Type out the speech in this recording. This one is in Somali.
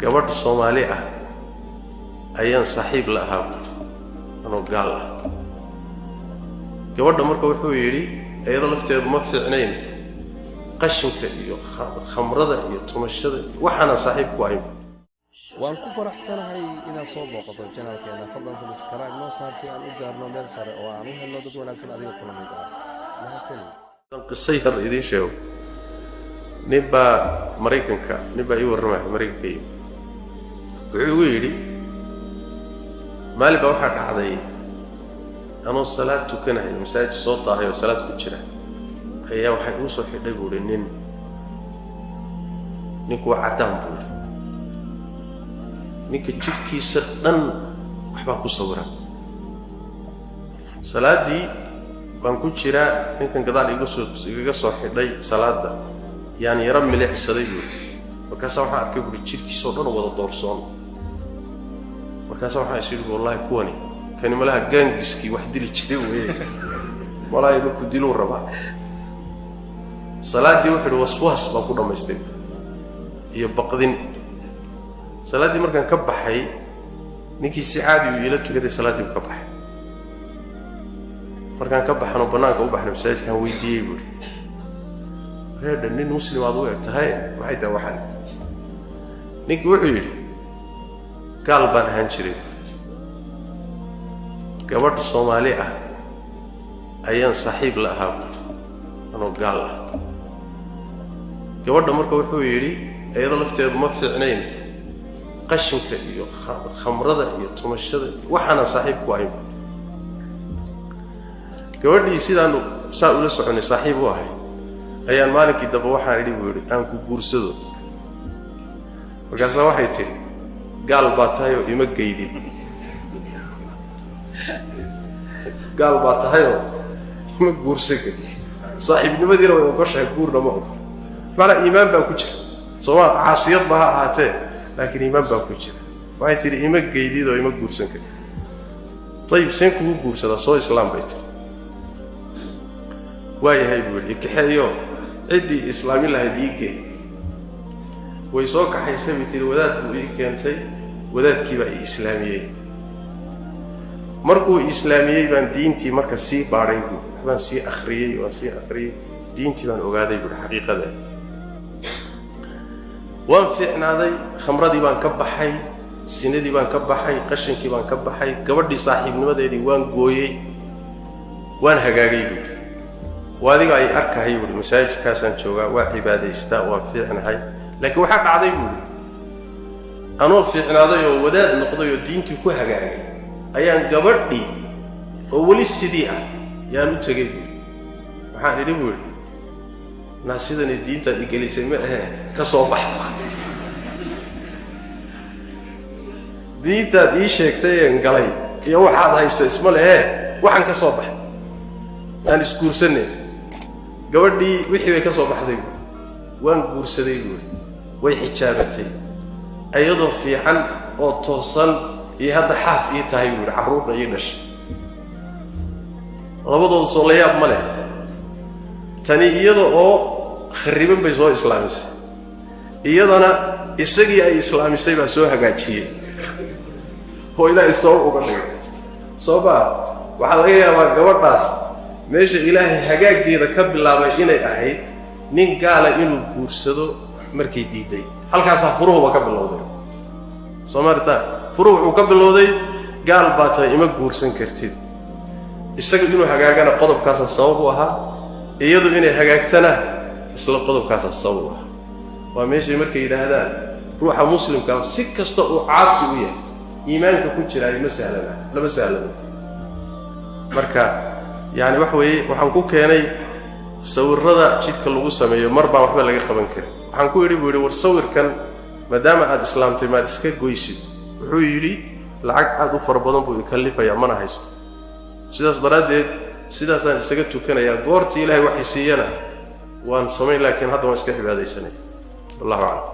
Gabadh Soomaali ah ayaan saaxiib la ahaa buuri, anoo gaal ah. Gabadha marka wuxuu yidhi iyada lafteedu ma fiicnayn, qashinka iyo khamrada iyo tumashada iyo waxaanaan saaxiib ku ahayn. Waan ku faraxsanahay inaad soo booqato channelkeena. Fadlan subscribe noo saar si aan u gaarno meel sare oo aan u helno dad wanaagsan adiga kula mid ah. Mahadsanid. Qiso yar idiin sheego. Nin baa Maraykanka, nin baa ii warramaya, Maraykanka yimid. Wuxuu igu yidhi, maalin baa waxaa dhacday anoo salaad tukanahay, masaajid soo daahay oo salaad ku jira, ayaa waxay uu soo xidhay, buu ihi, nin. Ninku waa caddaan, buu yidhi. Ninka jidhkiisa dhan waxbaa ku sawiran. Salaaddii baan ku jiraa, ninkan gadaal iga soo igaga soo xidhay salaadda, yaan yaro milicsaday, buuri. Markaasaa waxaan arkay, buuri, jidhkiisao dhan wada doorsoon. Markaasaa waxaan is yidhi, wallahi kuwani, kani malaha gangiskii wax dili jiray weeye, malaha markuu diluu rabaa. Salaaddii, wuxuu yidhi, waswaas baan ku dhammaystay iyo baqdin. Salaaddii markaan ka baxay, ninkii si caadi uu iila tukaday, salaaddii uu ka baxay. Markaan ka baxano, bannaanka u baxnay, masaajidkaan weydiiyey, buuri, reedha, nin muslim aad u eg tahay, maxay tahay waxaan? Ninkii wuxuu yidhi, gaal baan ahaan jiray, gabadh Soomaali ah ayaan saaxiib la ahaa, buuri, anoo gaal ah. Gabadha marka wuxuu yidhi iyada lafteedu ma fiicnayn, qashinka iyo khamrada iyo tumashada iyo waxaanaan saaxiib ku ahayn. Gabadhii sidaanu saa ula soconay, saaxiib u ahay, ayaan maalinkii dambe waxaan idhi, buu yidhi, aan ku guursado. Markaasaa waxay tidhi, gaal baa tahay oo ima geydin, gaal baa tahayoo ima guursan karti. Saaxiibnimadiina way ogoshahay, guurna ma ogol. Macnaa iimaan baa ku jira, sooma? Caasiyad ba ha ahaatee, laakiin iimaan baa ku jira. Waxay tidhi, ima geydid oo ima guursan karti. Ayib, seen kugu guursadaa? Soo islaam, bay tihi. Waayahay, buu yidhi, ikaxeeyo, ciddii islaamin lahayd ii gee. Way soo kaxaysay, bay tihi, wadaad buu ii keentay, wadaadkii baa ii islaamiyey. Markuu islaamiyey baan diintii marka sii baadhay, buui, waxbaan sii akhriyey, waan sii akhriyey, diintii baan ogaaday, buuhi, xaqiiqada. Waan fiicnaaday, khamradii baan ka baxay, sinadii baan ka baxay, qashinkii baan ka baxay, gabadhii saaxiibnimadeedii waan gooyey, waan hagaagay, buuhi. Waa adiga ay arkahay, buuhi, masaajidkaasaan joogaa, waa cibaadaystaa, waan fiicnahay. Laakiin waxaa dhacday, buuhi, anoo fiicnaaday oo wadaad noqday oo diintii ku hagaagay, ayaan gabadhii oo weli sidii ah yaan u tegey, buuhi. Waxaan idhi, buuhi, naa sidani diintaad igelisay ma ahee, ka soo bax. Diintaad ii sheegtay een galay iyo waxaad haysa isma lehee, waxaan ka soo baxay, aan isguursanay. Gabadhii wixii bay ka soo baxday, buui, waan guursaday, buuri. Way xijaabatay, iyadoo fiican oo toosan iyo hadda xaas ii tahay, buuhi, carruurna ii dhashay. Labadooda soo la yaab ma leh. Tani iyada oo kharriban bay soo islaamisay, iyadana isagii ay islaamisay baa soo hagaajiyey oo ilaahay sabab uga dhigay. Soo maa? Waxaa laga yaabaa gabadhaas meesha Ilaahay hagaaggeeda ka bilaabay inay ahayd nin gaala inuu guursado markay diiday. Halkaasaa furuhuba ka bilowday. Soo maaritaan, furuhu wuxuu ka bilowday, gaal baa tahay, ima guursan kartid. Isaga inuu hagaagana qodobkaasaa sabab u ahaa, iyadu inay hagaagtana isla qodobkaasaa sabab u ahaa. Waa meeshay markay yidhaahdaan ruuxa muslimkaa si kasta uu caasi u yahay, iimaanka ku jiraayo ma sahlana, lama sahlano. Marka yacani waxa weeye, waxaan ku keenay sawirrada jidhka lagu sameeyo, mar baan waxba laga qaban karin. Waxaan ku idhi, buu yidhi, war sawirkan maadaama aad islaamtay, maad iska goysid? Wuxuu yidhi, lacag aad u fara badan buu ikallifayaa, mana haysto. Sidaas daraaddeed sidaasaan isaga tukanayaa, goortii Ilahay waxay siiyana waan samayn, laakiin hadda waan iska cibaadaysanaya. Wallahu aclam.